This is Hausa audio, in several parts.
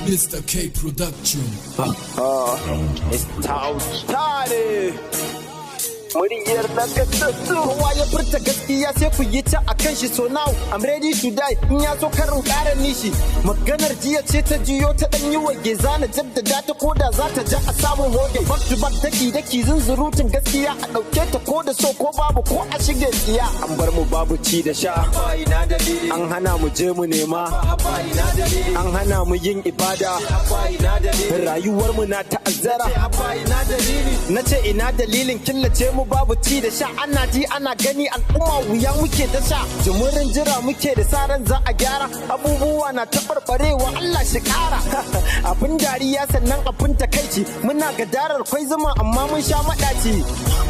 Mr. K Production. Tare. Muryar nakasassu. Kowa ya furta gaskiya sai ku yi ta akan shi. So now I'm ready to die. In ya so karin ƙara nishi. Maganar jiya ce ta jiyo ta dan yi wage, zana jaddada ta koda za ta ja a samun hoge. Back to back, daki daki, zunzurutun gaskiya a ɗauke ta ko da so ko babu ko a shige tsiya. An bar mu babu ci da sha. An hana mu je mu nema. An hana mu yin ibada. Rayuwar mu na ta'azzara. Na ce ina dalilin killace mu babu ci da sha? Ana ji ana gani, al'umma wuya muke ta sha. Jimirin jira muke da saran za a gyara. Abubuwa na taɓarɓarewa, Allah shi ƙara. Abin dariya sannan abin takaici, muna gadarar kwai zuma amma mun sha maɗaci.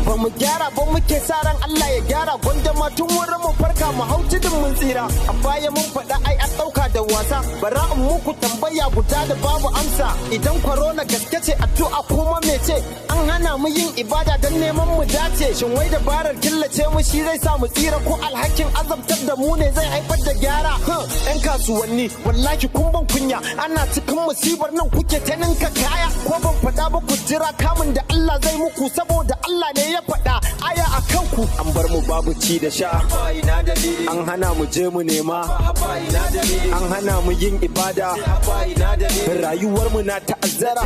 Ba mu gyara ba muke sa ran Allah ya gyara. Gwanda ma tun wurin mu farka mu hau tudun mun tsira. A baya mun faɗa, ai an ɗauka da wasa. Bara in muku tambaya guda da babu amsa: idan corona gaske ce, addu'a kuma mece? An hana mu yin ibada don neman mu dace. Shin wai dabarar killace mu shi zai sa mu tsira, ko alhakin azabtar da mu ne zai haifar da gyara? Yan kasuwanni, wallahi kun ban kunya. Ana cikin musibar nan kuke ta ninka kaya. Ko ban faɗa ba, ku jira kamun da Allah zai muku, saboda Allah ne ya faɗa aya a kanku. An bar mu babu ci da sha. An hana mu je mu nema. An hana mu yin ibada. Rayuwar mu na ta'azzara.